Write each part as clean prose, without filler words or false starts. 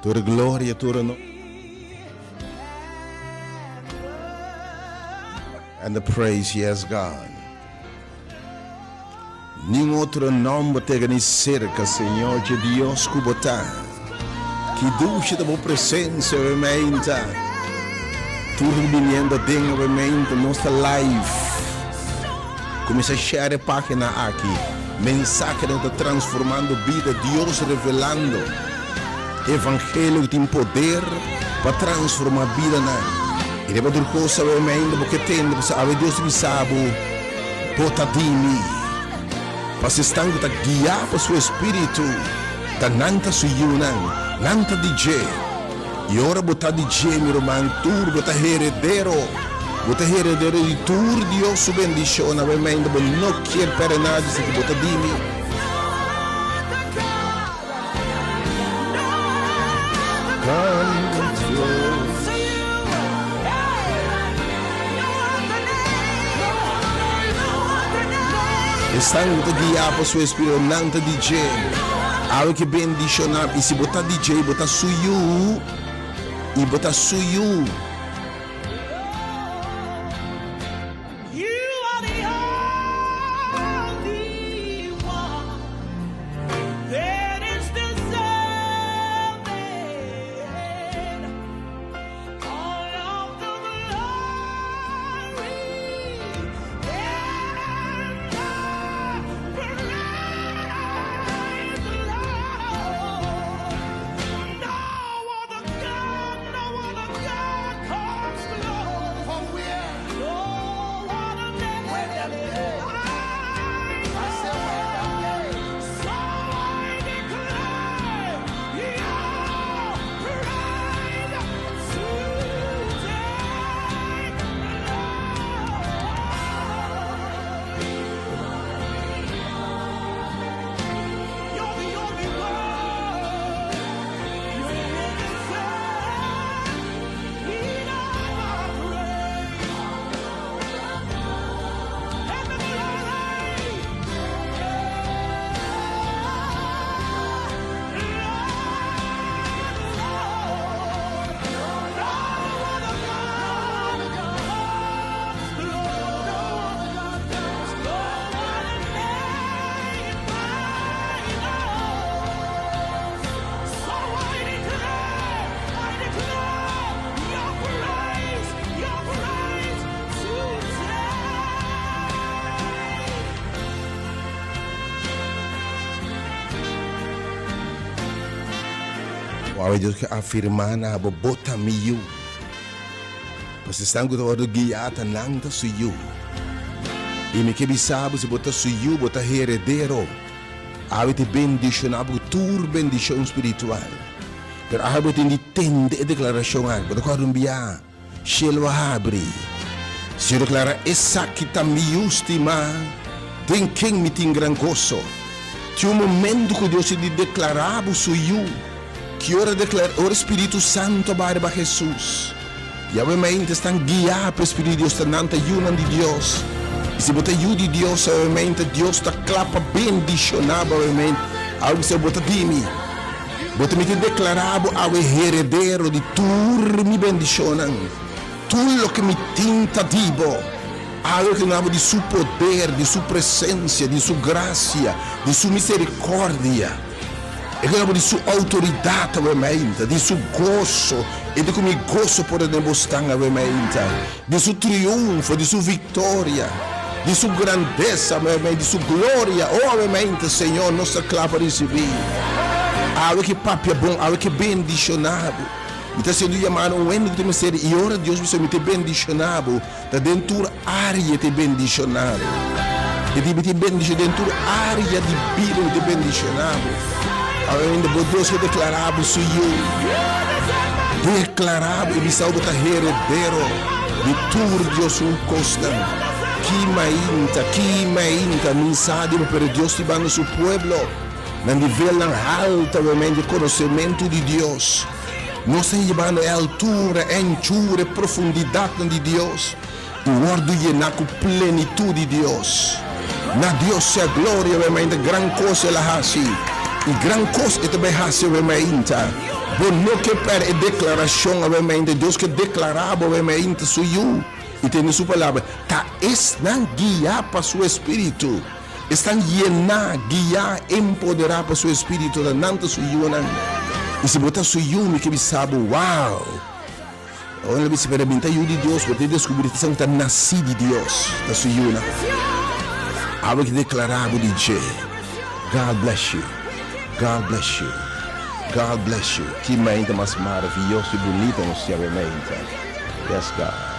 Tur gloria, tur honor. And the praise, yes God. Nin otro nomber tega ni cerca, Señor, dje Dios cu bo ta. Ki dushi ta bo presencia, Wemeinta. Tur cu biniendo aden, Wemeinta, nos ta live. Cuminsa share e pagina aki. Mensahenan ta transformando bida, Dios revelando. Evangelio cu tin poder pa transforma bidanan. Y riba tur cos awe mi ainda bo ke tende pasobra awe Dios ta bisa bo, Bo ta di mi. Pasobra esnan cu ta guia pa su Espiritu, ta nan ta su yiunan, nan ta di dje. Y ora bo ta di dje, mi ruman, tur bo ta heredero. Bo ta heredero di tur Dios su bendicion. Awe mi ainda bo no kier perde nada di esaki, bo ta di mi. Esnan ku ta guiá pa su Espíritu, nan ta di dje. Awe ke bendishoná, i si bo ta di dje, bo ta su yu, i bo ta su yu. Awe Dios ke afirmá na bo, Bo ta mi yu. Pues esnan ku ta wòrdu guiá ta nan ta su yu. I mi ke bisa bo, si bo ta su yu, bo ta heredero. Awe te bendishoná bo ku tur bendishon spiritual. Pero awe bo tin di tende e deklarashon aki. Bo ta kòrda un biaha, shelu a habri. Señor deklará, Esaki ta mi yu stimá, den ken mi tin gran goso. Tin un momentu ku Dios tin di deklará bo su yu. Ki ora deklará? Ora Spiritu Santu a bai riba Hesus. Yahweh mente stan guiá pa e Spiritu di Dios, ta nan ta yunan di Dios. I si bo ta yu di Dios, Yahweh mente, Dios ta kla pa bendishoná bo, Yahweh mente. Awe bisa bo ta di mi. Bo ta miti deklará bo awe heredero di tur mi bendishonnan. Tur loke mi tin ta di bo. Awe ke nabo di su poder, di su presensia, di su grasia, di su miserikòrdia. E ke nabo di su outoridat awe mainta, di su goso, e di ku mi goso por ta den bo stan awe mainta, di su triunfo, di su viktoria, di su grandesa awe mainta, di su gloria, o awe mainta, Señor, nos ta kla pa risibí. Awe ke papia bon, awe ke bendishoná bo. Mi ta siendo yamá na un hende ku ta mester, i ora Dios bisa mi ta bendishoná bo, Ta den tur área te bendishonado. E dibi te bendishon den tur área di bida mi te bendishonado. Awe bo Dios ke deklará bo su yu. Deklará bo i bisa bo ta heredero di tur Dios su kosnan. Ki mainta, ki mainta, mi sa di bo, pero Dios ta banda su pueblo na nivelnan haltu awe di konosementu di Dios. Nos ta yeba na e altura, e anchura, e profundidatnan di Dios i wòrdu yená ku plenitut di Dios. Na Dios sea gloria, awe mainta gran kos El a hasi i gran kos E ta bai hasi awe mainta. Bo no ke pèrdè e deklarashon awe mainta. Dios ke deklará bo awe mainta su yu i tende su palabra. Ta esnan guiá pa su espíritu. Esnan yená, guiá, empoderá pa su espíritu ta nan ta su yunan. I si bo ta su yu, mi ke bisa bo, wow! Ora el a bisa, Pero mi ta yu di Dios, bo ta deskubrí ta esnan ku ta nasí di Dios ta su yunan. Awe ki deklará bo di dje. God bless you. God bless you. God bless you. Ki mainta mas maravioso i bunita nos tin awe mainta. Yes, God.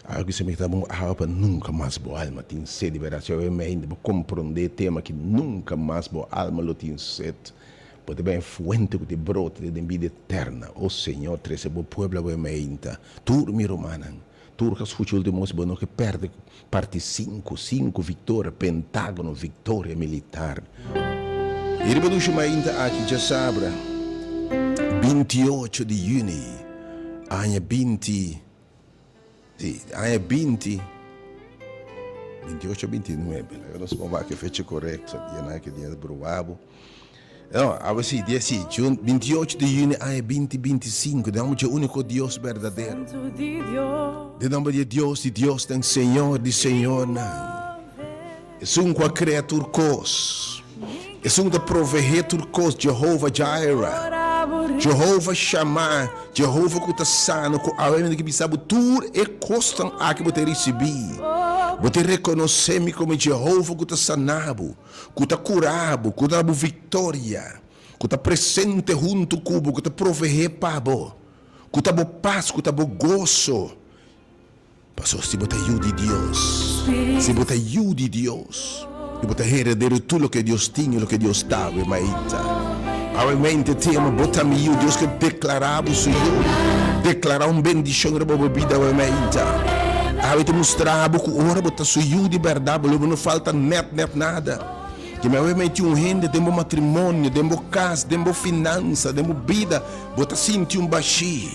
Algu si mi ta bon awa pa nunka mas bo alma tin sed di berdad. Si awe mei bo komprondé e tema ki nunka mas bo alma lo tin sed. Bo ta ben e fuente ku ta brota den bida eterna. O Señor, trese bo pueblo awe meinta. Tur mi rumannan, tur ku a skucha ultimo si bo no ke pèrdè parti sinku, sinku viktoria, pentagono, viktoria militar. I riba dushi mainta aki djasabra, 28 di yüni, aña 20. Sí, aña 20, 28 o 29, laga nos por wak e fecha korekto, dia nan ke dia bruabo. No, awe sí, dia sí, jun, 28 di juni aña 2025, den nomber dje úniko Dios berdadero. Den nomber di e Dios di diosnan, Señor di señornan, esun ku a krea tur kos, esun ku ta proveé tur kos, Jehovah Jireh, Jehovah Shammah, Jehovah ku ta sana, ku awe mi ta bisa bo tur e kosnan aki bo ta risibí. Bo ta rekonosé mi komo Jehovah ku ta sana bo, ku ta kura bo, ku ta duna bo viktoria, ku ta presente huntu ku bo, ku ta proveé pa bo, ku ta bo pas, ku ta bo goso. Pasobra si bo ta yu di Dios, si bo ta yu di Dios, i bo ta heredero di tur loke Dios tin i loke Dios ta, awe maita, awe mente tema, bo ta mi yu, Dios ke deklará bo su yu, deklará un bendishon riba bo bida awe maita. Awe ta mustra bo ku ora bo ta su yu di bèrdat, bo lo no falta nèt nèt nada. Keme awe mei tin un hende den bo matrimonio, den bo kas, den bo finansa, den bo bida, bo ta sinti un bashí.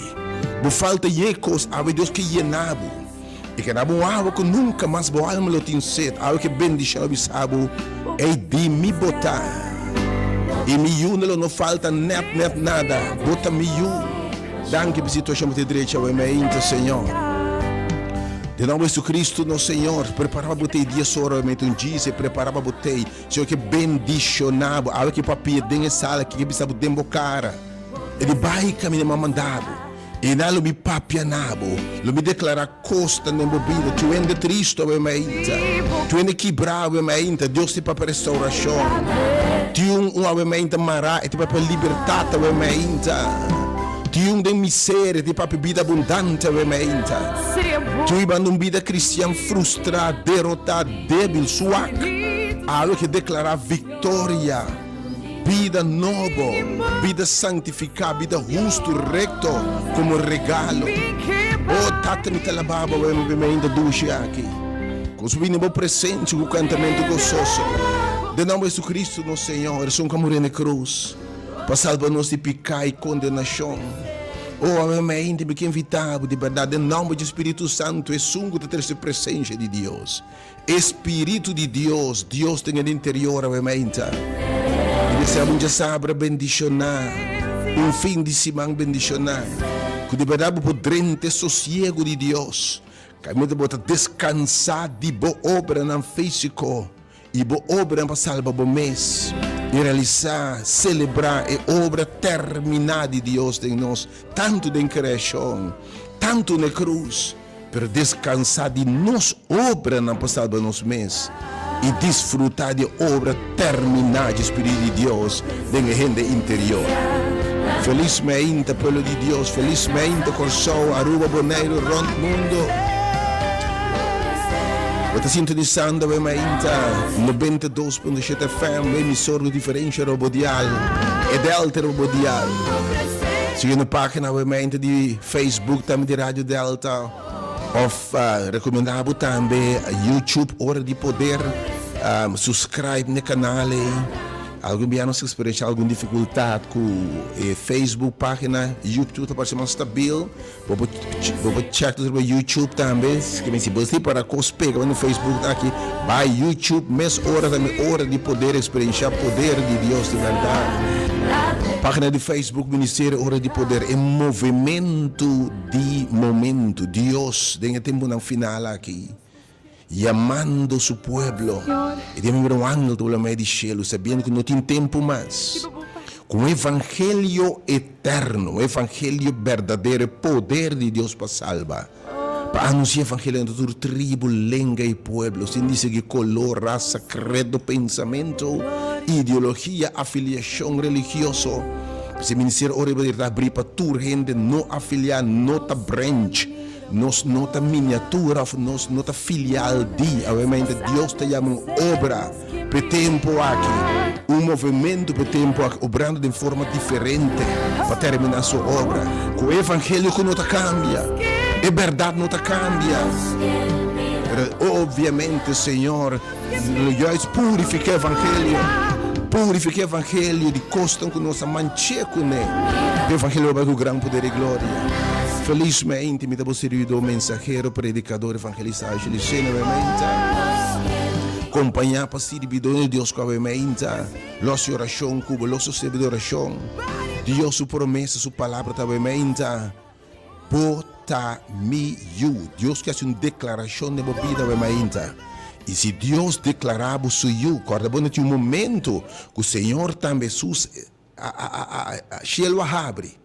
Bo falta ye kos, awe Dios ke yena bo. E ke da bo un awa ku nunka mas bo alma lo tin set, awe ke bendishon a bisa bo, Ey, di mi bo ta. I mi yu no lo no falta nèt nèt nada. Bo ta mi yu. Danki pa situashon bo ta drecha awe meinta, Señor. Den nomber di Jesucristo nos Señor, prepara pa bo tei dies ora awe meinta un djise, prepara pa bo tei. Señor ke bendiciona bo. Awe ke papia den e sala ke bisa bo den bo cara. E di bai caminda mi a manda bo. I nan lo mi papia na bo, lo mi declara cosnan den bo bida. Tu hende tristo awe meinta, tu hende kibra awe meinta, Dios tin papia restauracion. Tin un awe meinta mara, e tin papia libertad awe meinta. Tin un den miseria, e tin papia bida abundante awe meinta. Tin un hibando un bida cristian frustra, derota, debil, suak, awe ke declara victoria. Bida nobo, bida santifiká, bida hustu, rekto, komo regalo. O Tata, mi ta alabá Bo awe mi ainda dushi aki. Ku nos bini Bo presensia ku kantamentu gososo. Den nòmber di Jesucristo nos Señor, esun ku a muri na e krus pa salba nos di piká i kondenashon. O awe mi ainda mi ke invitá Bo di bèrdat den nòmber di Spiritu Santu, esun ku ta trese presensia di Dios. E Spiritu di Dios, Dios den el interior awe mainta. Mi desea bo un djasabra bendishoná, un fin di siman bendishoná, ku di bèrdat bo por drenta e sosiegu di Dios, kaminda bo ta deskansá di bo obranan físiko i bo obranan pa salba bo mes, i realisá, selebrá e obra terminá di Dios den nos, tantu den kreashon, tantu na e krus. Pero deskansá di nos obranan pa salba nos mes i disfrutá di e obra terminá dje Spiritu di Dios den e hende interior. Felis meinta, pueblo di Dios! Felis meinta, Kòrsou, Aruba, Boneiru, rònt mundu! Bo ta sintonisando awe mainta 92.7 FM, emisor ku diferensha robodial, e Delta Robodial. Sigui nos página awe mainta di. Facebook tambe di Radio Delta of recomenda bo tambe YouTube Ora di Poder, subscribe n'e canal ey. Algun bia nos eksperenshá algun difikultat ku e Facebook página, YouTube ta parse mas stabil. Bo por bo por check nos riba YouTube tambe. Si mi si bo si para kos pega na Facebook aki, bai YouTube mes ora tambe ora di poder eksperenshá poder di Dios di bèrdat. Página di Facebook Ministerio Ora di Poder, e movementu di momentu. Dios den e tempunan final aki. Yamando su pueblo. E dia mi mira un angel ta bula mei di shelu, sabiendo ku no tin tempu mas. Ku un evangelio eterno, un evangelio berdadero, e poder di Dios pa salba. Pa anunsia evangelio na tur tribu, lenga i pueblo, sin distingui kolor, rasa, kredo, pensamentu, ideologia, afiliashon religioso. P'esei Ministerio Ora di Poder ta abrí pa tur hende no afiliá, no ta branch. Nos no ta miniatura of nos no ta filial di. Awemente Dios ta yama un obra p'e tempu aki, un movementu p'e tempu aki, obrando den forma diferente pa terminá su obra. Ku e evangelio ku no ta kambia, e bèrdat no ta kambia. Pero obviamente Señor lo juist purifiká e evangelio, purifiká e evangelio di kosnan ku nos a manch'é kuné. E evangelio lo bai ku gran poder i gloria. Felismente mi ta bo sirbidó, mensahero, predikador, evangelista Ashley Lucena awemente, kompañá pa sirbidó di Dios ku awemente lo hasi orashon ku bo, lo sostene bo den orashon. Dios su promesa, su palabra ta awemente. Bo ta mi yu. Dios ke hasi un deklarashon den bo bida awe mainta. I si Dios deklará bo su yu, kòrda bo na tin un momentu ku Señor tambe Hesus a a a a shelu a habri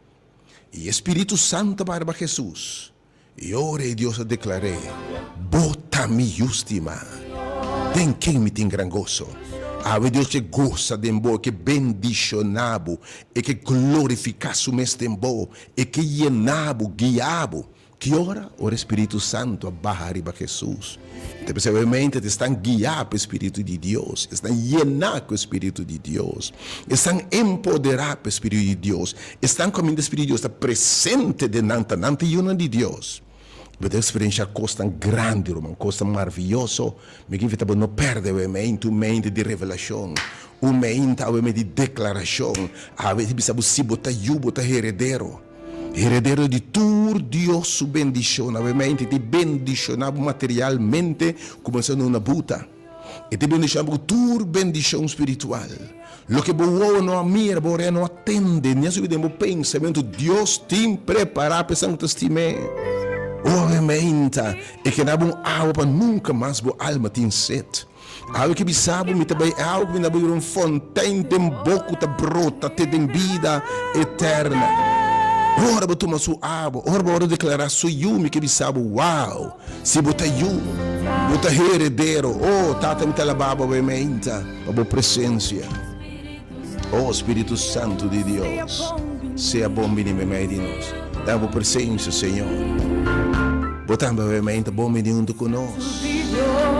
i e Spiritu Santu a bai riba Hesus. I ora ei Dios a deklar'é, Bo ta mi yu stimá, den ken mi tin gran goso. Awe Dios ke gosa den bo, e ke bendishoná bo, e ke glorifiká su mes den bo. E ke yena bo, guia bo. Ki ora? Ora e Spiritu Santu a baha riba Hesus. Ta bisa obviamente ta esnan guiá pa e Spiritu di Dios, esnan yená ku e Spiritu di Dios, esnan empoderá pa e Spiritu di Dios, esnan ku aminta e Spiritu di Dios ta presente den nan, ta nan ta yunan di Dios. Bo ta eksperenshá kosnan grandi, ruman, kosnan maravioso. Mi ke invitá bo no pèrdè awe meinta, un meinta di revelashon, un meinta awe di deklarashon. Awe ta bisa bo si bo ta yu, bo ta heredero, heredero di tur Dios su bendishon. Awe meinta e ta bendishoná bo materialmente kuminsando una buta. E ta bendishoná bo ku tur bendishon spiritual. Loke bo wowo no a mira, bo orea no a tende, ni a subi den bo pensamentu, Dios tin prepará pa esnan ku ta stim'é. Ora meinta, e ke dabo un awa pa nunka mas bo alma tin set. Awe ke bisa bo, mi ta bai e awa ku mi dabo bira un fontein den bo ku ta brota te den bida eterna. Ora bo tuma su awa, ora bo wòrdu deklará su yu, mi ke bisa bo, wow! Si bo ta yu, bo ta heredero. Oh, Tata, mi ta alabá bo awe meinta pa bo presensia. Oh, Spiritu Santu di Dios, sea bon bini meimei di nos. Dame bo presensia, Señor. Bo tambe awe meinta bon bini huntu ku nos.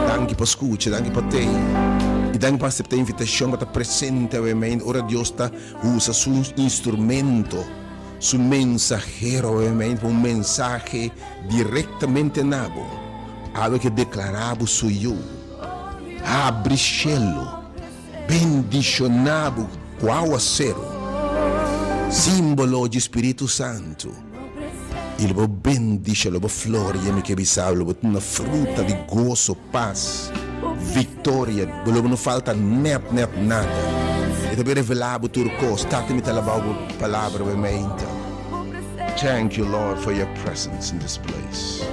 Danki pa skucha, danki pa tei. I danki pa aseptá invitashon pa ta presente awe meinta ora Dios ta usa su instrumento, su mensahero awe meinta pa un mensahe Direktamente na bo, awe ke deklará bo su yu. Habri shelu, bendishoná bo ku awaseru, símbolo dje Spiritu Santu, i lo bo bendisha, lo bo floria, mi ke bisa bo, lo bo tuna fruta di goso, pas, viktoria, bo lo bo no falta nèt nèt nada. E ta bin revelá bo tur kos. Tata, mi ta alabá bo palabra awe meinta. Thank you Lord for your presence in this place.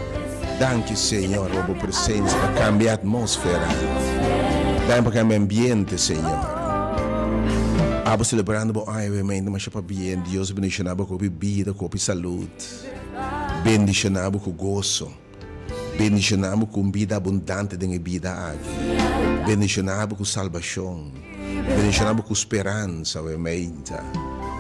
Danki Señor pa bo presencia pa cambia atmósfera. Danki pa cambia ambiente Señor. Abo celebrando bo aña obviamente masha pabien. Dios bendiciona bo cu hopi bida, cu hopi salud. Bendiciona bo cu goso. Bendiciona bo cu un bida abundante den e bida aki. Bendiciona bo cu salbacion. Bendiciona bo cu speransa, obviamente.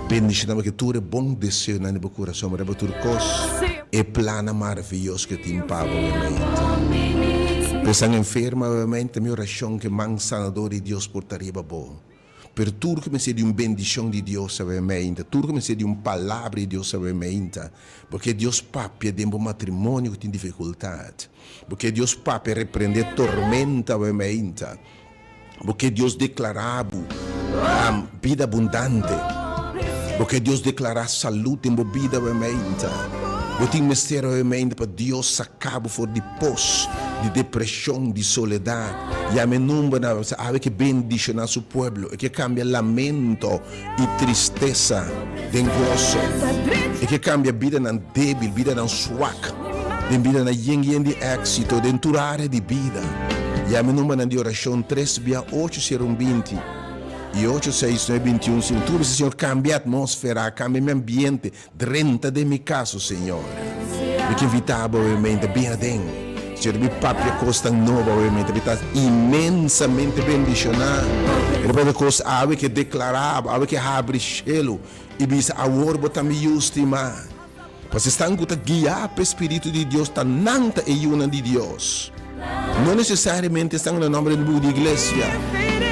Bendiciona bo cu tur e bon deseonan di bo curason, riba tur cos, e plannan maravilloso cu tin pa bo, obviamente. Pa esnan enfermo, obviamente, mi oracion cu e man sanador di Dios por ta riba bo. Pero tur ku mester di un bendishon di Dios awe meinta, tur ku mester di un palabra di Dios awe meinta, bo ke Dios papia den bo matrimonio ku tin difikultat, bo ke Dios papia reprende tormenta awe meinta, bo ke Dios deklará bo. Bida abundante. Bo ke Dios deklará salud den bo bida awe meinta. Bo tin mester awe meinta pa Dios saka bo for di pos di depreshon, di soledat. Yama e numbernan awe, awe ke bendishoná su pueblo. E ke kambia lamento i tristesa den goso. E ke kambia bidanan débil, bidanan swak, den bidanan yen yen di éksito den tur área di bida. Yama e numbernan di orashon tres bia ocho sero un binti i ocho seis nuebe binti un sinku. Tur bisa, Señor, kambia e atmósfera, kambia mi ambiente. Drenta den mi cas, o Señor. Mi ke invita bo awemente bin aden. Señor, mi papia cosnan nobo awemente. Mi ta inmensamente bendiciona. Riba e cos awe ke declara bo, awe ke habri shelu y bisa, Awor bo ta mi yu stima. Pasobra esnan cu ta guia pa e Spiritu di Dios ta nan ta e yunan di Dios. No necesariamente esnan na nomber den buku di iglesia.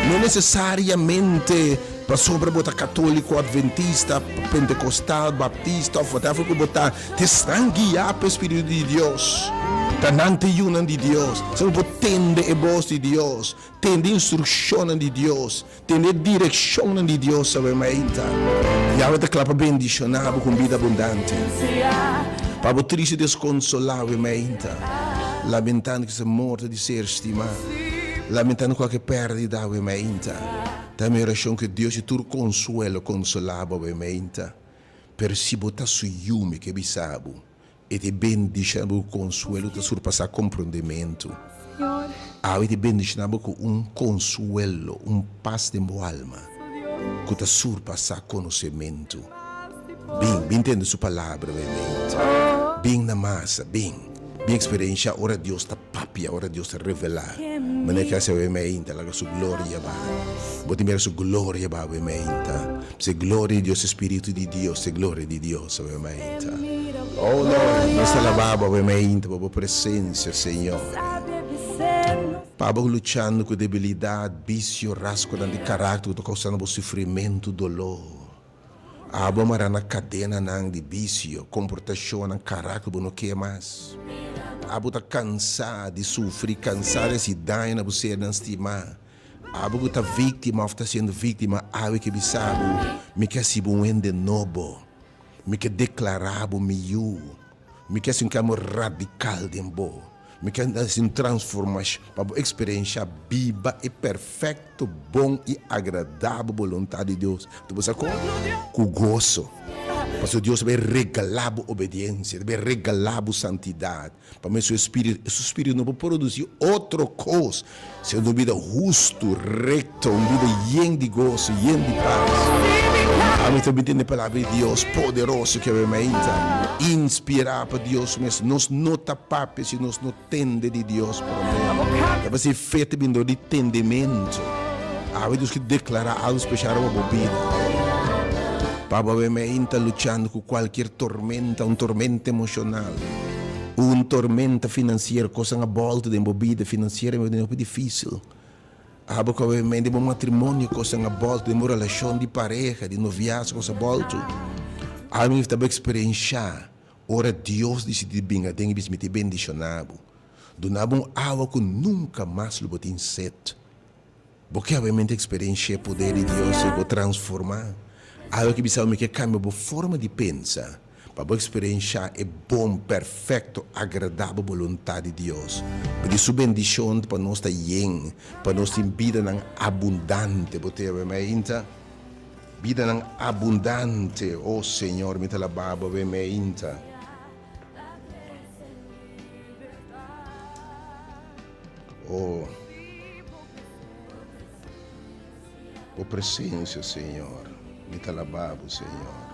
No necesariamente pasobra bo ta católico, adventista, pentecostal, baptista of whatever cu bo ta. Ta esnan guiá pa e Spiritu di Dios. Ta nan ta e yunan di Dios. Esnan cu por tende e bos di Dios, tende instruccionnan di Dios, Tende e direkshonnan di Dios awe mainta. Yahweh ta kla pa bendishoná bo ku un bida abundante. Pa bo tristu i deskonsolá awe mainta, lamentando ku morto di ser stimá, lamentando kualke pèrdida awe mainta, ta mi orashon ku Dios di tur konsuelo konsolá bo awe mainta. Pero si bo ta su yu, mi ke bisa bo, E ta bendishoná bo ku konsuelo ta surpasá komprondementu. Awe e ta bendishoná bo ku un konsuelo, un pas den bo alma ku ta surpasá konosementu. Bin, bin tende su palabra obviamente. Bin na masa, bin. Bin eksperenshá ora Dios ta papia, ora Dios ta revelá. Manera ke hasi awe meinta, laga su gloria baha. Bo tin mira su gloria baha awe meinta. Se gloria di Dios, e Spiritu di Dios, e gloria di Dios awe mainta. Oh Lord, nos ta alabá Bo awe mainta pa Bo presencia, Señor. Pa Bo luchando cu debilidad, bicio, rasgonan di caracter cu ta causando Bo sufrimento, dolor. Abo a mará na cadenanan di bicio, comportacionnan, caracter Bo no ke mas. Abo ta cansa di sufri, cansa di haci daño na Bo sernan stimá. Abo ku ta víktima òf ta siendo víktima awe ke bisa bo, Mi ke hasi bo un hende nobo. Mi ke deklará bo mi yu. Mi ke hasi un kambio radikal den bo. Mi ke hasi un transformashon pa bo eksperenshá biba e perfekto, bon i agradabel boluntat di Dios. Anto bo sa kon? Ku goso. Pasobra Dios ta bai regalá bo obediensia, ta bai regalá bo santidat. Pa medio su Spiritu, su Spiritu no por produci otro cos sino un bida hustu, recto, un bida yen di goso, yen di paz. Ami ta bini den e Palabra di Dios poderoso ke awe-mainta, inspirá pa Dios mes. Nos no ta papia si nos no tende di Dios promé. Ta p'esei fe ta bini dor di tendementu. Awe Dios ke deklará algu spesial riba bo bida. Pa bo awe-mainta luchando ku kualkier tormenta, un tormenta emoshonal, un tormenta finansiero, kosnan a bòlta den bo bida finansieramente hopi difísil. Abo ku awe-mainta den bo matrimonio kosnan a bòlta, den bo relashon di pareha, di noviasgo kos a bòltu. Awe ta bo eksperenshá ora Dios disidí bin aden i bisa mi ta bendishoná bo, duna bo un awa ku nunka mas lo bo tin set. Bo ke awemente eksperenshia e poder di Dios i bo transformá? Awe ke bisa bo mi ke kambia bo forma di pensa pa bo eksperenshá e bon, perfekto, agradabel boluntat di Dios. Pidi Su bendishon pa nos ta yen, pa nos tin bidanan abundante. Bo ta awe meinta? Bidanan abundante. O Señor, mi ta alabá Bo awe meinta. Oh, Bo presencia, Señor. Mi ta alabá Bo, Señor.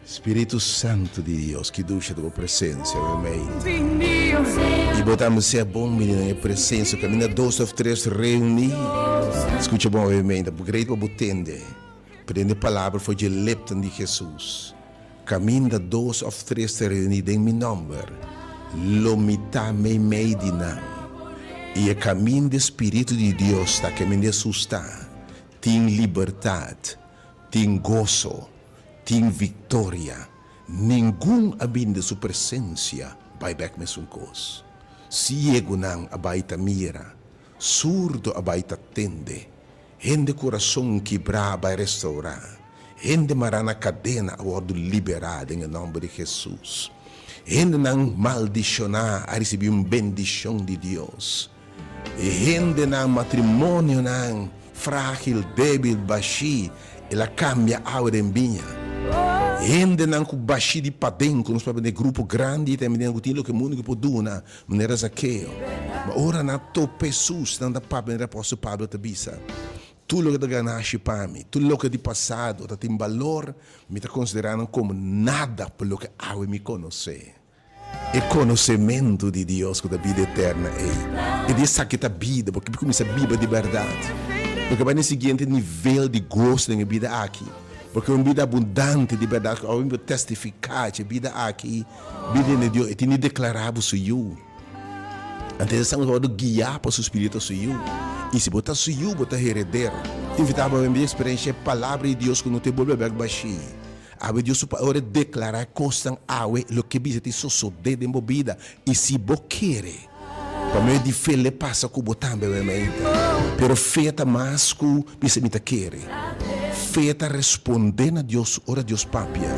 Spiritu Santu di Dios, ki dushi ta Bo presencia meimei. I Bo tambe sea bon bini den e presencia kaminda dos of tres reuní. Skucha bon meimei, ta great pa bo tende, prende palabra for dje lepnan di Jesus. Kaminda dos òf tres ta reuní den mi nòmber, lo mi ta meimei di nan. I e kaminda e spiritu di Dios ta, kaminda Hesus ta, tin libertat, tin goso, tin viktoria. Ningun a bini den su presensia bai bèk mesun kos. Siegunan a bai ta mira. Surdo a bai ta tende, hende kurason kibrá a bai restourá, hende mará na kadena a wòrdu liberá den e nòmber di Hesus. Hendenan maldishoná a risibí un bendishon di Dios. E hendenan, matrimonionan frágil, débil, bashí, el a kambia awe den biña. Hendenan ku bashí di paden, ku nos papia den grupo grandi, ta hende ku tin loke mundu ke por duna, manera Zakeo. Ma ora nan a topa Hesus, nan ta papia manera apòstel Pablo ta bisa, Tur loke ta ganashi pa mi, tur loke di pasado ta tin balor, mi ta konsiderá nan komo nada pa loke awe mi konosé. E konosementu di Dios ku ta bida eterna ei. E di esaki ta bida, bo ke kuminsá biba di bèrdat. Bo ke bai na e siguiente nivel di goso den e bida aki. Bo ke un bida abundante di bèrdat ku awe mi por testifiká dje bida aki, bida den Dios. E tin di deklará bo su yu. Antes esnan bo ta wòrdu guiá pa su spiritu su yu. I si bo ta su yu, bo ta heredero. Invitá bo a bini eksperenshá e Palabra di Dios ku no ta bolbe bèk bashí. Awe Dios su ora declara cosnan awe loke bisa tin sosode den bo bida y si bo kere pa medio di fe le pasa cu bo tambe awe mainta. Pero fe ta mas cu bisa mi ta kere. Fe ta responde na Dios ora Dios papia.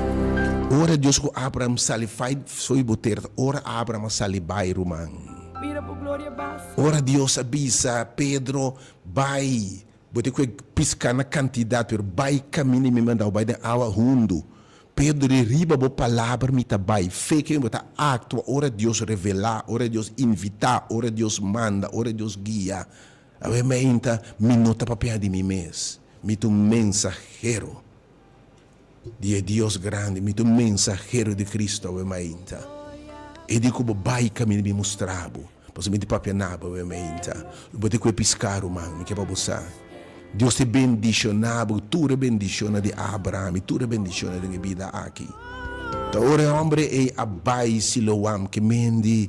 Ora Dios cu Abraham sali fai fo'i bo tera ta ora Abraham a sali bai ruman. Mira bo gloria basa. Ora Dios a bisa Pedro bai Bo tin ku e piská na kantidat, pero bai kaminda i mi manda bo bai den awa hundu. Pedro di, Riba bo palabra mi ta bai. Fe ke bo ta aktua ora Dios revelá, ora Dios invitá, ora Dios manda, ora Dios guia. Awe meinta mi no ta papia di mi mes. Mi ta un mensahero di e Dios grandi. Mi ta un mensahero di Cristo awe mainta. E di ku bo bai kaminda mi mustra bo. Pasobra mi ta papia na bo awe mainta. Lo bo ta ku e piská, ruman. Mi ke pa bo sa. Dios ta bendishoná bo ku tur e bendishonnan di Abraham i tur e bendishonnan den e bida aki. Ta ora e hòmber ei a bai Siloam ke mendi,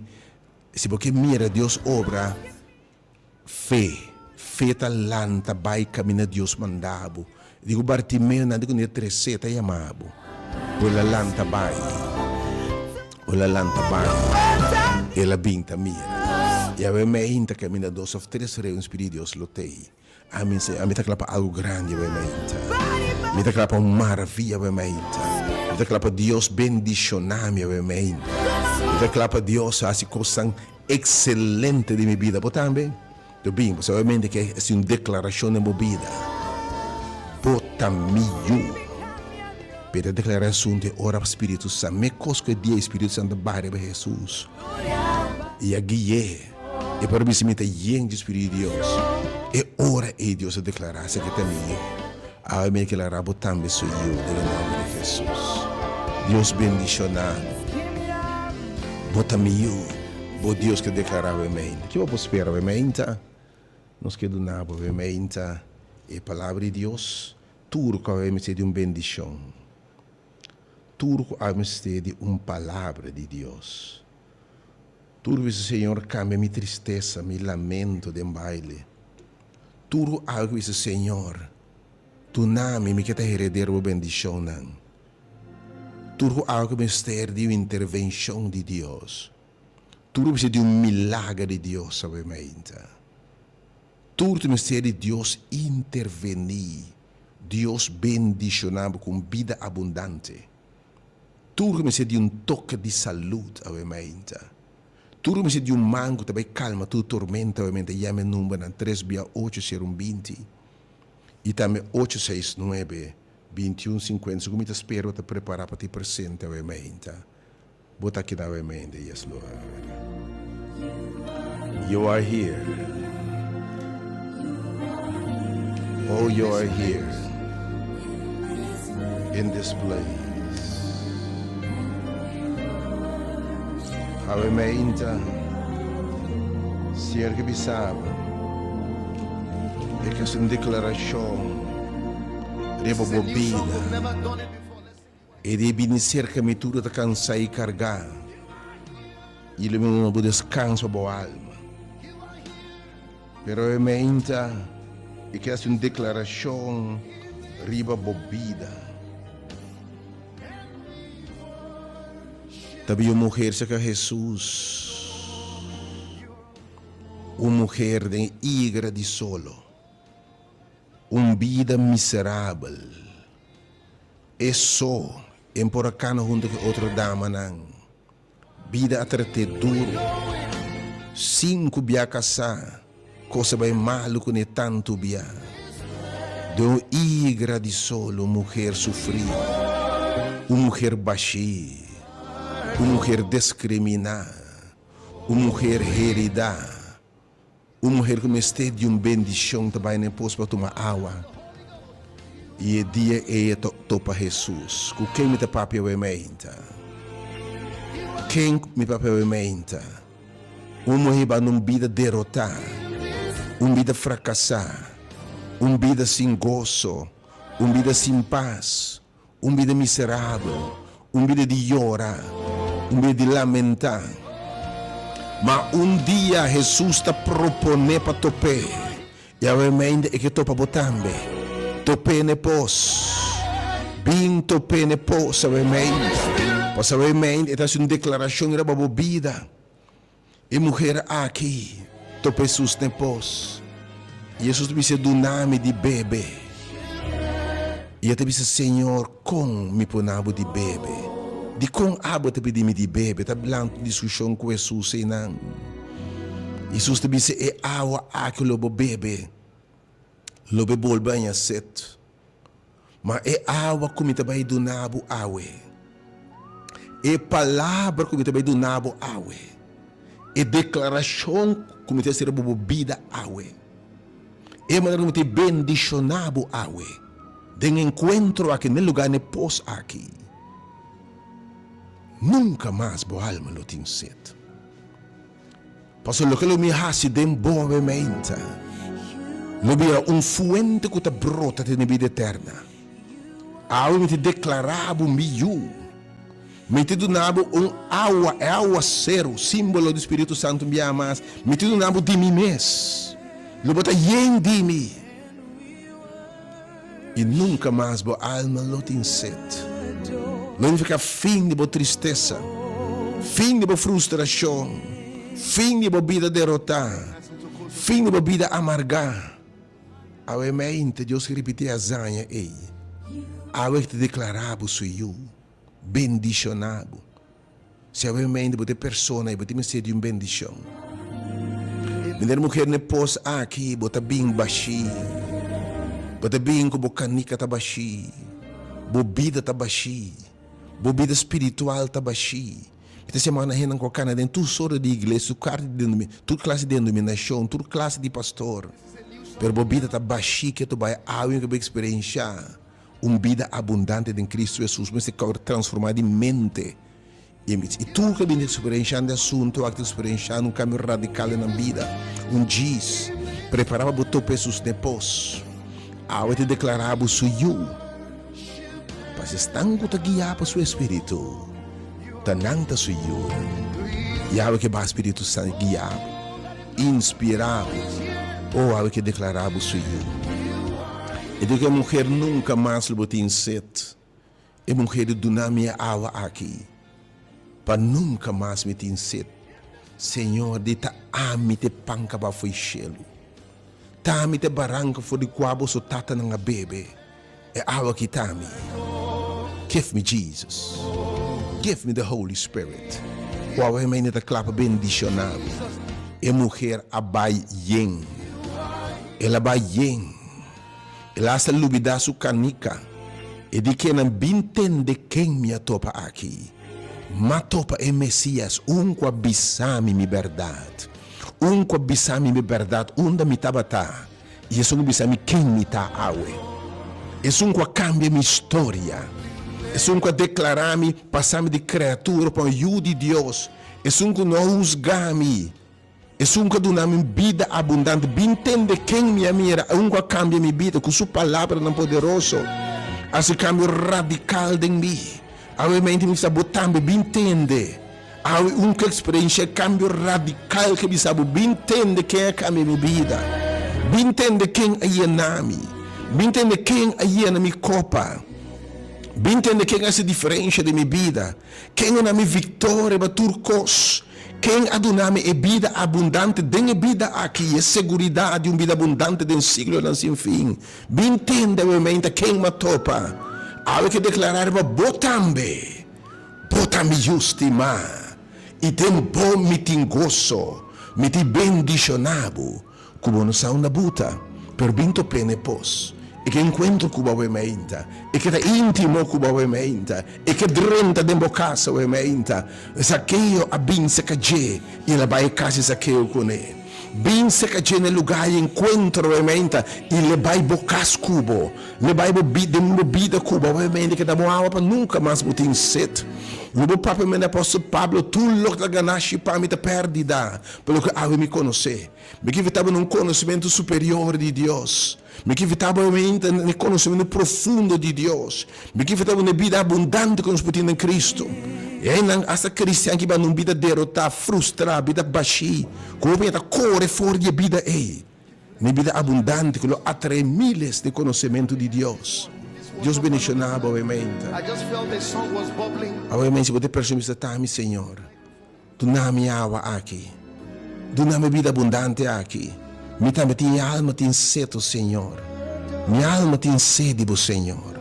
si bo ke mira Dios obra, Fe. Fe ta lanta bai kaminda Dios manda bo. Di ku Bartimeo nan di ku ne tresé ta yama bo. Bo el a lanta bai. Bo el a lanta bai. El a bin ta mira. I awe meinta kaminda dos òf tres reun Spiritu di Dios lo tei. Ami se, ami ta kla pa algu grandi awe meinta. Mi ta kla pa un maravia awe meinta. Mi ta kla pa Dios bendishoná mi awe meinta. Mi ta kla pa Dios hasi kosnan Excelente di mi bida. Bo tambe? Yo bin, pasobra obviamente ke hasi un declaracion den bo bida. Bo ta mi yu. Pero e declaracion te ora Spiritu Santo. Me cos cu e dia e Spiritu Santo baha riba Jesus y a gui'e. E por a bisa mi ta yen di Spiritu di Dios. E ora ey Dios a declara esaki ta mi yu. Awe mi a declara bo tambe su yu den e nomber di Jesus. Dios bendiciona bo. Bo ta mi yu, bo Dios ke deklará bo e meinta. Ke bo por spera bo e meinta? Nos ke duna bo e meinta e Palabra di Dios. Tur ku awe mester di un bendishon. Tur ku awe mester di un Palabra di Dios. Tur ku bisa, Señor, kambia mi tristesa, mi lamento den baile. Tur ku awe ku bisa, Señor, duna mi, mi ke ta heredero bo bendishonnan. Tur ku awe ku mester di un intervenshon di Dios. Tur ku mester di un milager di Dios awe mainta. Tur ku mester di Dios intervení, Dios bendishoná bo ku un bida abundante. Tur ku mester di un toke di salud awe mainta. Tur ku mester di un man ku ta bai kalma tur tormenta awe mainta yama e numbernan tres bia ocho sero un binti i tambe ocho seis nuebe 21 50 Segun mi ta spera bo ta prepara pa ti presente awe mainta. Bo ta keda awe mainta yes Lord. You are here. Oh you are here in this place. Awe mainta Señor ke bisa bo e ke hasi un deklarashon. Riba bo bida. E di bini serka mi tur ta kansá i kargá, i lo mi duna bo deskanso pa bo alma. Pero e meinta e ke hasi un deklarashon riba bo bida. Tabia un muher serka Hesus. Un muher den igra di solo. Un bida miserabel. E so en por a cana hunto cu e otro damanan. Bida a trat'é duru. Sin cu bia casá, cos a bai malu cun'é tantu bia. Den un igra di solo, un muher sufrí, un muher bashí, un muher descriminá, un muher heridá. Un muher ku mester di un bendishon ta bai na e pos pa tuma awa, i e dia ei e ta topa Hesus. Ku ken mi ta papia awe meinta? Ken mi papia awe meinta? Un muher ba na un bida derotá, un bida frakasá, un bida sin goso, un bida sin pas, Un bida miserabel, un bida di yora, un bida di lamentá. Ma un dia Hesus ta proponé pa top'é, i awe meinda e ke topa bo tambe. Top'é n'e pos. Bin top'é n'e pos awe meinda. Pasobra awe meinda e ta hasi un deklarashon riba bo bida. E muher aki topa Hesus n'e pos, i Hesus ta bis'é, Duna mi di bebe. I e ta bisa, Señor, kon mi por na bo di bebe? Dikon abo ta pidi mi di bebe? Ta lanta un diskushon ku Hesus einan. Hesus ta bisa, E awa aki lo bo bebe, lo bo bolbe haña set. Ma e awa ku mi ta bai duna bo awe, e palabra ku mi ta bai duna bo awe, e deklarashon ku mi ta hasi riba bo bida awe, e manera ku mi ta bendishoná bo awe, den e enkuentro aki, na e lugá, na e pos aki, nunka mas bo alma lo tin set. Pasobra loke lo mi hasi den bo awe-meinta lo bira un fuente ku ta brota te na bida eterna. Awe mi ta deklará bo mi yu. Mi ta duna bo un awa, e awaseru, símbolo di Spiritu Santu un biaha mas, mi ta duna bo di mi mes. Lo bo ta yen di mi. I nunka mas bo alma lo tin set. Lo nifiká fin di bo tristesa, fin di bo frustrashon, fin di bo bida derotá, fin di bo bida amargá. Awe mente Dios ke ripití e hazaña ei. Awe ke ta deklará bo su yu, bendishoná bo. Si awe mente bo ta e persona i bo tin mester di un bendishon. Meneer muher n'e pos aki bo ta bin bashí. Bo ta bin ku bo kanika ta bashí. Bo bida ta bashí. Bo bida spiritual ta bashí. Mi ta semana hendenan ku a kana den tur sorto di iglesia, tur klase di denominashon, tur klase di pastor. Pero bo bida ta bashí ke tu bai awe ku bo eksperenshá. Un bida abundante den Cristo Jesus mester kòrda transformá di mente i i tur ku a bini eksperenshando e asuntu aki ta eksperenshando un kambio radikal den nan bida. Un djis prepará pa bo topa Jesus n'e pos. Awe ta deklará bo su yu. Pas esnan ku ta guiá pa su Espíritu, ta nan ta su yu. I awe ke baha Spiritu Santu guiá bo. Inspirá bo, oh awe ke deklará bo su yu. E di ku e muher nunka mas lo bo tin set. E muher di duna mi e awa aki, pa nunka mas mi tin set. Señor di ta ami ta e pan kaba fo'i shelu. Ta ami ta e baranka for di kua boso tatanan a bebe. E awa ki ta mi. Give me Jesus. Give me the Holy Spirit. Ku awe mene ta kla pa bendiciona bo. E muher a bai yen. El a bai yen. El a hasta lubida su kanika. E di kenan bin tende ken mi a topa aki. M'a topa e Mesias, un ku a bisa mi mi bèrdat. Un ku a bisa mi mi bèrdat unda mi tabata. I esun ku bisa mi ken mi ta awe. Esun ku a kambia mi historia. Esun ku a deklará mi pasa mi di kreatura pa un yu di Dios. Esun ku no a husgá mi. Esun ku a duna mi bida abundante. Bin tende ken mi a mira. Un ku a kambia mi bida ku su palabranan poderoso. Hasi kambio radikal den mi. Awe mente mi bisa bo tambe bin tende. Awe un ku eksperensia e kambio radikal ke bisa bo, bin tende ken a kambia mi bida. Bin tende ken a yena mi. Bin tende ken a yena mi kopa. Bin tende ken a hasi diferensha den mi bida. Ken a na mi viktoria riba tur kos. Ken a duna mi e bida abundante den e bida aki i e seguridat di un bida abundante den siglonan sin fin? Bin tende awe meinta ken m'a topa. Awe ke deklará riba bo tambe, Bo ta mi yu stimá, i den bo mi tin goso. Mi tin bendishoná bo. Ku bo no sa unda bo ta, pero bin top'é n'e pos. E ke enkuentro ku bo awe meinta. E ke ta íntimo ku bo awe meinta. E ke drenta den bo kas awe meinta. Zakeo a bin seka dje i el a bai e kas di Zakeo kuné. Bin seka dje n'e lugá di enkuentro awe meinta i l'e bai bo kas ku bo. L'e bai bo den bo bida ku bo awe meinta ke ta bo awa pa nunka mas bo tin set. Lo bo papia mende apòstel Pablo, Tur loke ta ganashi pa mi ta pèrdida pa loke awe mi konosé. Mi ke invitá bo na un konosementu superior di Dios. Mi ke invitá bo ainda na e konosementu profundo di Dios. Mi ke invitá bo na e bida abundante ku nos por tin den Kristu. I einan asta kristian ki bai na un bida derotá, frustrá, bida bashí, ku hopi ta kore for di e bida ei na e bida abundante ku lo atraé miles na e konosementu di Dios. Dios bendishoná bo awe meinta. Awe meinta si bo ta e persona ku bisa, Ta mi, Señor. Duna mi awa aki. Duna mi bida abundante aki. Mi tambe tin alma tin set, o Señor. Mi alma tin sed di bo, Señor.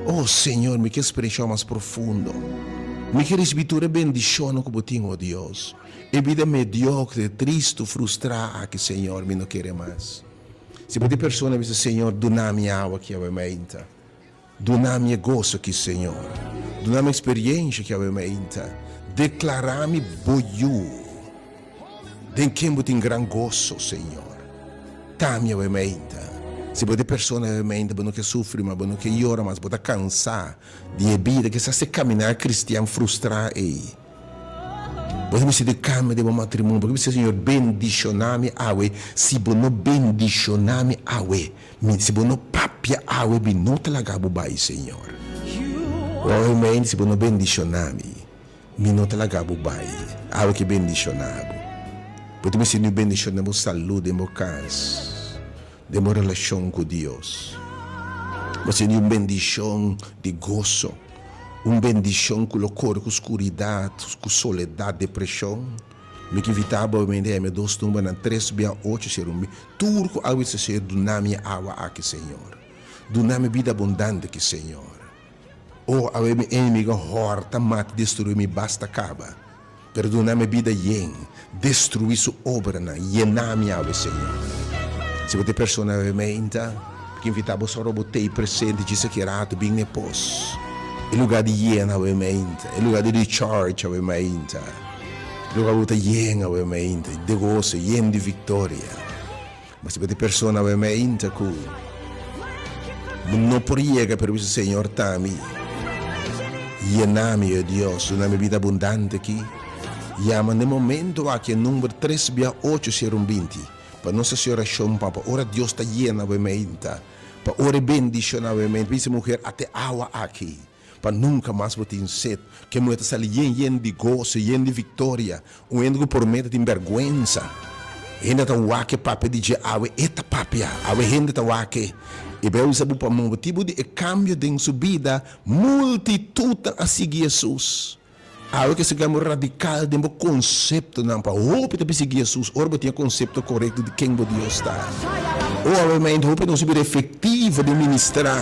O Señor, mi ke experiencia mas profundo. Mi ke ricibi tur e bendicionnan cu bo tin, o Dios. E bida mediocre, tristo, frustra aki, Señor, mi no kere mas. Si bo ta e persona, bisa, Señor, duna mi awa aki awe mainta. Duna mi e goso ki, Señor. Duna mi experiencia ki awe mainta. Declara mi Bo Yu, den ken Bo tin gran goso, Señor. Ta mi awe mainta. Si bo ta e persona awe mainta, bo no ke sufri mas, bo no ke yora mas, bo ta cansa di e bida, kisas e caminar cristian frustra ey. Bo ta mester di cambio den bo matrimonio. Bo ta bisa, Señor, bendiciona mi awe. Si bo no bendiciona mi awe, Mi, si bo no papia awe, mi no ta laga bo bai, Señor. Oi, Mei, si bo no bendishoná mi, mi no ta laga bo bai. Awe ke bendishoná bo. Bo ta mester di un bendishon den bo salú, den bo kas, den bo relashon ku Dios. Bo mester di un bendishon di goso, un bendishon ku lo kore ku skuridat, ku soledat, depreshon. Mi ke invitá bo, Mei, di hèmia dos numbernan, tres bia ocho, sero mi. Tur ku awe ta ser duna mi e awa aki, Señor. Duna mi bida abundante aki, Señor. O, awe mi enemigo a hòrta, mata i destruí mi basta kaba. Pero duna mi bida yen, destruí su obranan, yena mi awe, Señor. Si bo ta e persona awe meinta, mi ke invitá bo sòru bo t'ei presente djis aki rato, bin n'e pos. E lugá di yena awe meinta, e lugá di recharge awe meinta. Lugar bo ta yen awe meinta de goso, yen di victoria. Ma si bo ta e persona awe meinta cu bo no por yega pero bisa Señor ta mi, yena mi, o Dios, duna mi bida abundante aki. Yama n'e momento aki e number tres bia ocho sero un binti pa nos haci oracion pa pa ora Dios ta yena awe meinta, pa ora e bendiciona awe meinta. Bisa e muher, ate awa aki. Pa nunka mas bo tin set. Ke muhé ta sali yen yen di goso, yen di viktoria. Un hende ku por meta tin bèrgwensa. Hende ta wak e papia di dje awe e ta papia. Awe hende ta wak e. E bai usa bo pa motibu di e kambio den su bida, multitutnan a sigui Hesus. Awe ke sigamos radikal den bo konseptonan pa hopi ta persigi Hesus ora bo tin e konsepto korekto di ken bo Dios ta. O awe mente hopi nos a bira efektivo den ministrá.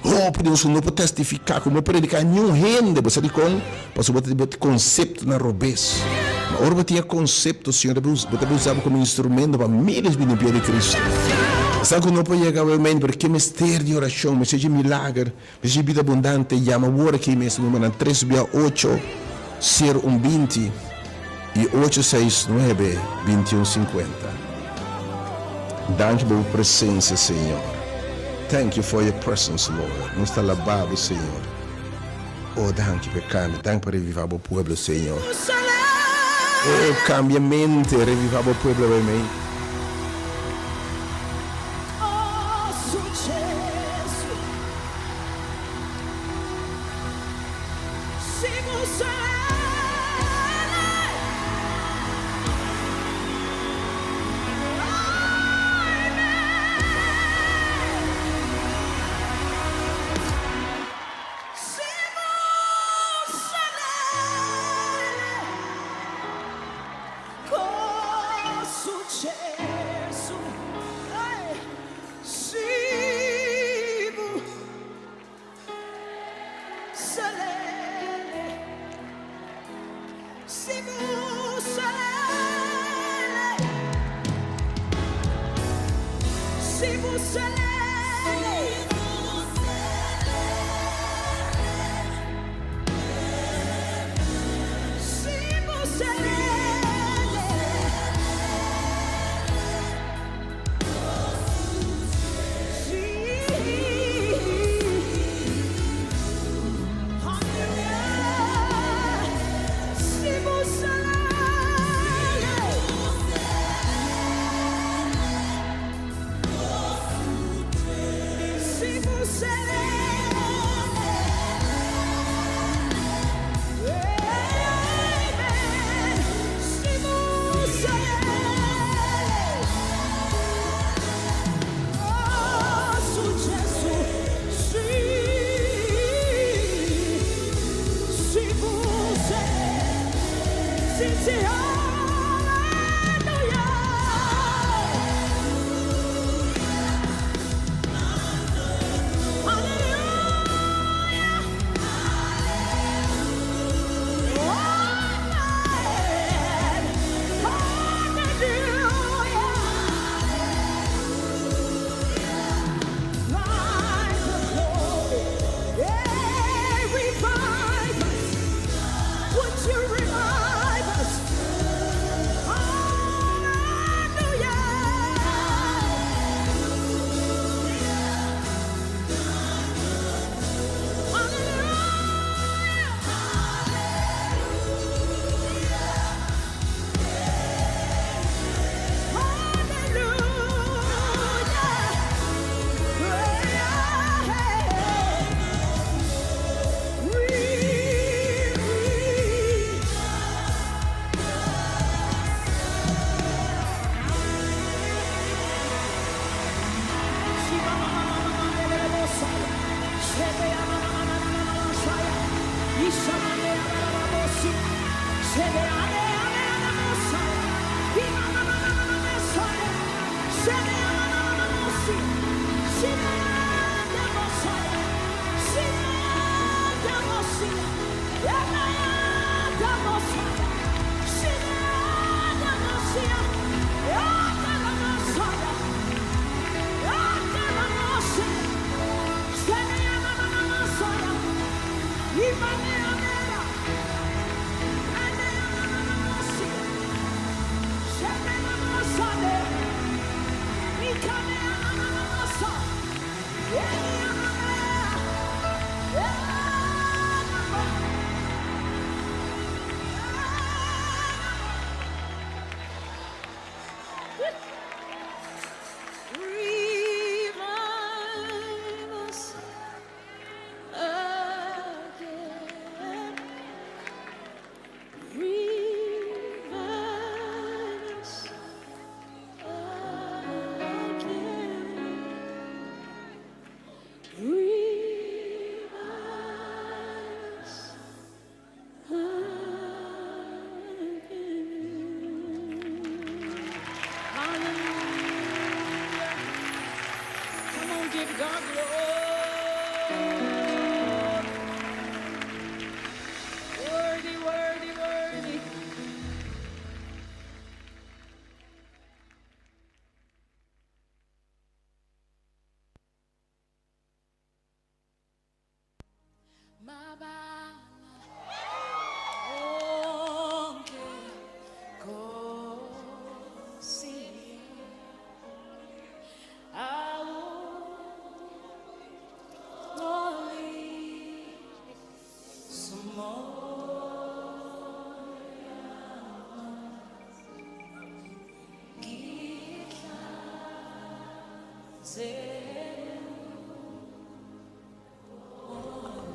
Hopi di nos ku no por testifiká, ku no por prediká niun hende. Bo sa dikon? Pasobra bo ta tin bo konseptonan robes. Ma ora bo tin e konsepto, Señor ta bo ta usa bo komo instrumento pa miles bini pia di Kristu. Esnan ku no por yega awe mente, pero ke mester di orashon, mester di milager. Ricibi bida abundante, yama awor aki mes numbernan tres bia ocho sero un 20 y ocho seis nuebe 21 50. Danki pa bo presencia Señor. Thank you for your presence Lord. Nos ta alaba bo Señor. Oh danki pa e cambio, danki pa reviva bo pueblo Señor. Oh cambia mente, reviva bo pueblo awe.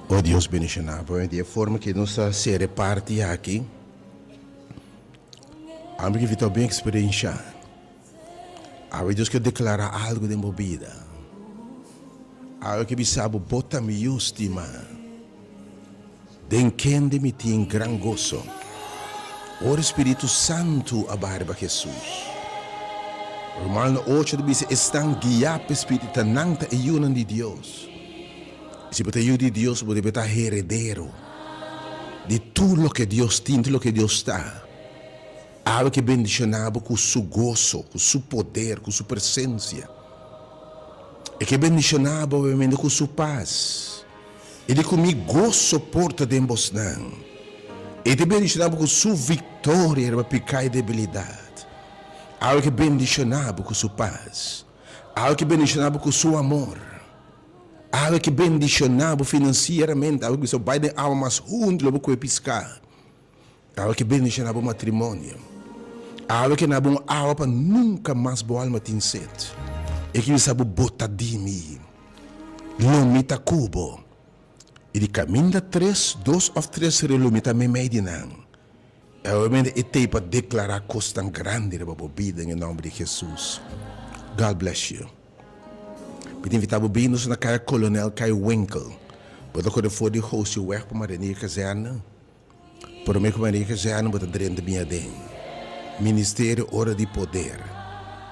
O Dios bendiciona bo di e forma que nos ta sere parti aki. Ami ke vita ben experiencia. Awe Dios ke declara algo den bo bida. Awe ke bisa bo bo ta mi yu stima. Den kende mi tin gran goso. Ora e Spiritu Santu a baha riba Hesus. Romano ocho ta bisa, Esnan guiá pa e Spiritu ta nan ta e yunan di Dios. I si bo ta yu di Dios, bo debe ta heredero di tur loke Dios tin, tur loke Dios ta. Awe ke bendishoná bo ku Su goso, ku Su poder, ku Su presensia. E ke bendishoná bo obviamente ku su pas. E di ku mi goso por ta den bosnan. E ta bendishoná bo ku su viktoria riba piká i debilidat. Awe ke bendishoná bo ku su pas. Awe ke bendishoná bo ku su amor. Awe ke bendishoná bo finansieramente. Awe ke bisa bo bai den awa mas hundu lo bo kohe piská. Awe ke bendishoná bo matrimonio. Awe ke na bo un awa pa nunka mas bo alma tin set. E ke bisa bo bo ta di mi. Lo mi ta ku bo. I di kaminda tres, dos òf tres rei lo mi ta meimei di nan. I obviamente e t'ei pa deklará kosnan grandi riba bo bida den e nòmber di Hesus. God bless you. Mi ta invitá bo bin nos na Kaya Kolonel Kai Winkel. Bo ta kore for di Hosiweg pa Marinier Kazerne. Prome ku Maria Kazerne bo ta drenta bin aden. Ministerio Ora di Poder,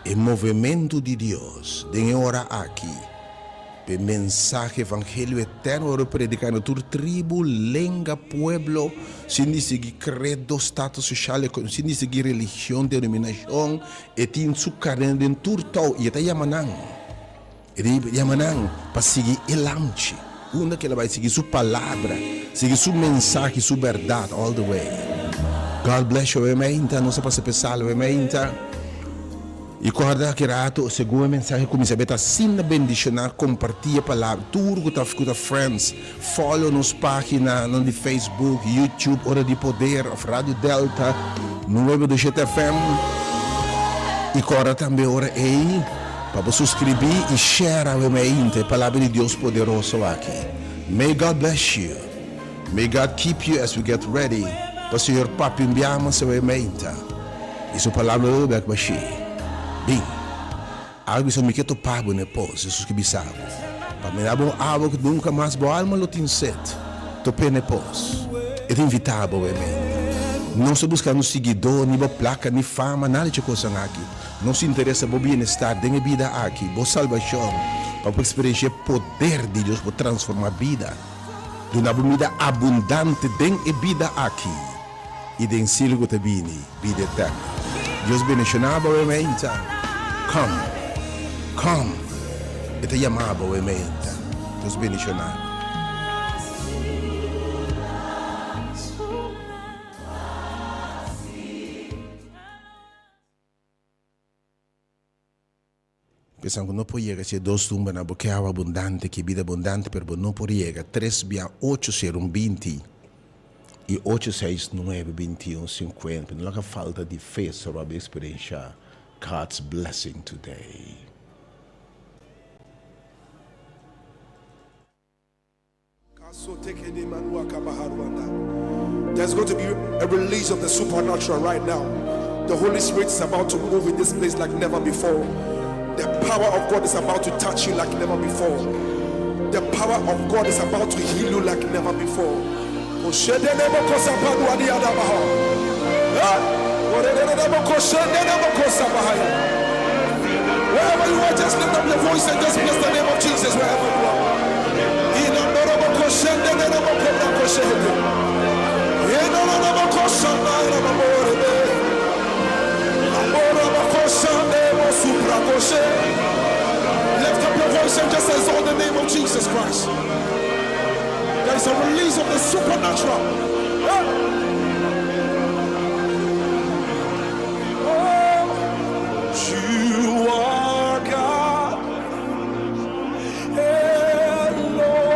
e movementu di Dios den e ora aki pa e mensahe evangelio eterno wòrdu prediká na tur tribu, lenga, pueblo, sin distingui kredo, status sosial, sin distingui religion, denominashon, e tin su karnero den tur tou i e ta yama nan. E di yama nan pa sigui e Lamchi. Unda ku el a bai sigui su palabra, sigui su mensahe, su bèrdat all the way. God bless you Owemeinta, nos a pasa p'e sala Owemeinta. I kòrda ki rato segun e mensahe kuminsá beta asina bendishoná, kompartí e palabra. Tur ku ta ku ta friends, follow nos páginanan di Facebook, YouTube, Ora di Poder òf Radio Delta nuebe dos shete FM. I kòrda tambe ora ei. Pa bo suscribi y share awe mainta e palabra di Dios poderoso aki. May God bless you. May God keep you as we get ready pa Señor papia un bia mas awe mainta y su palabra lo bek bashi. Bin. Awe bisa mi ke topa bo na e pos, Jesus ke bisa bo. Pa mi da bo un awa ku nunka mas bo alma lo tin set. Top'é na e pos. E ta invita bo awe mainta. No sta buscando siguidor, ni bo placa, ni fama, nada di e cosnan aki. Nos interesa bo bienestar den e bida aki, bo salbashon, pa bo eksperenshia e poder di Dios por transformá bida, duna bo bida abundante den e bida aki i den siglo ku ta bini, bida eterno. Dios bendishoná bo awe meinta. Come, come, e ta yama bo awe meinta. Dios bendishoná bo. Pensan ku no por yega si e dos tumbanan bo ke awa abundante, ke bida abundante, pero bo no por yega. Tres bia ocho sero un binti i ocho seis nuebe binti un sinkuenta. No laga falta di fe soroba bo eksperensha God's blessing today. There's going to be a release of the supernatural right now. The Holy Spirit is about to move in this place like never before. The power of God is about to touch you like never before. The power of God is about to heal you like never before. Wherever you are, just lift up your voice and just bless the name of Jesus wherever you are. Lift up your voice and just exalt the name of Jesus Christ. There is a release of the supernatural. Oh, you are God. Elohim.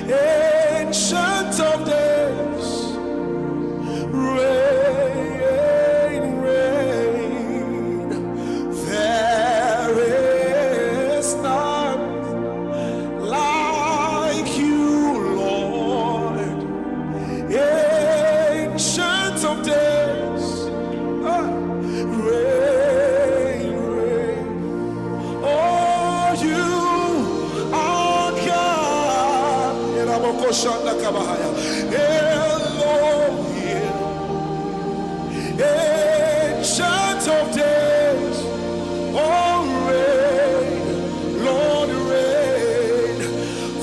Ancient of days. Reign, reign. There is none like you, Lord. Ancient of days. Ah, reign, reign. Oh, you are God. Elohim. Ancient of days. Oh, reign, Lord, reign.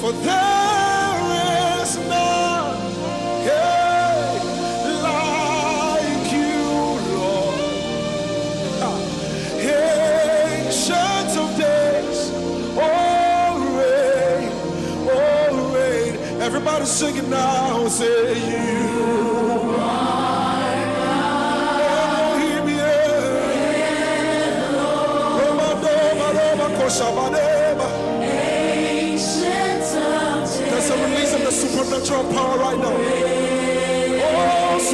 For there is none hey, like you, Lord. Ancient Everybody sing it now. Say you are Elohim, yeah. Roma, Roma, Roma, Koshabadeba. There's a release of the supernatural power right now.